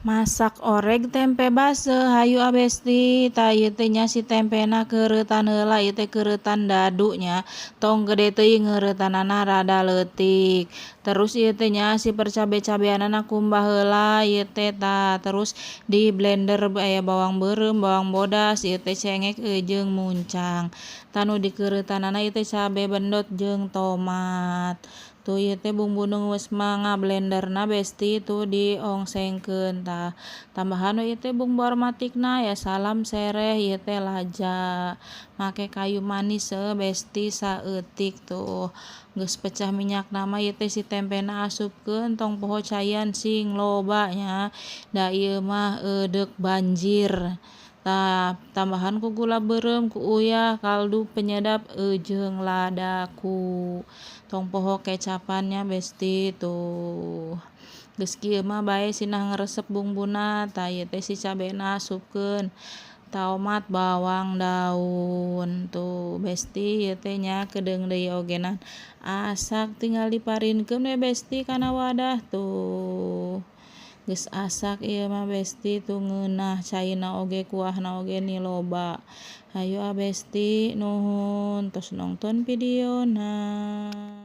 Masak oreg tempe baseuh hayu ah besti. Tah, ieu teh nya si tempena keureutan heula. Ieu teh keureutan dadu nya, tong gede teuing, ngeureutannana rada leutik. Terus ieu teh nya si percabe-cabeanana kumbah heula ieu teh. Tah, terus di blender aya bawang beureum, bawang bodas, ieu teh cengek jeung muncang. Tah, nu dikeureutanana ieu teh cabe bendot jeung tomat. Tuh, ieu teh bumbu nu geus ngablenderna, besti, tuh diongsengkeun. Tah, tambahan we ieu teh bumbu aromatikna ya, salam, sereh, ieu teh laja, make kayu manis heueuh, besti, saeutik. Tuh, geus pecah minyakna mah, ieu teh si tempena asupkeun. Tong poho caian sing loba nya, da ieu mah deuk banjir. Tah, tambahan ku gula beureum, ku uyah, kaldu penyedap jeung ladaku. Tong poho kecapan nya, besti. Tuh, geus kieu mah bae sinah ngaresep bumbuna. Tah, ieu teh si cabena asupkeun, tomat, bawang daun. Tuh, besti, ieu teh nya keudeung deui oge asak, tinggal diparinkeun we, besti, kana wadah. Tuh, geus asak ieu mah, besti. Tuh, ngeunah caina oge, kuahna oge ni loba. Hayu ah, besti, nuhun tos nongton videona.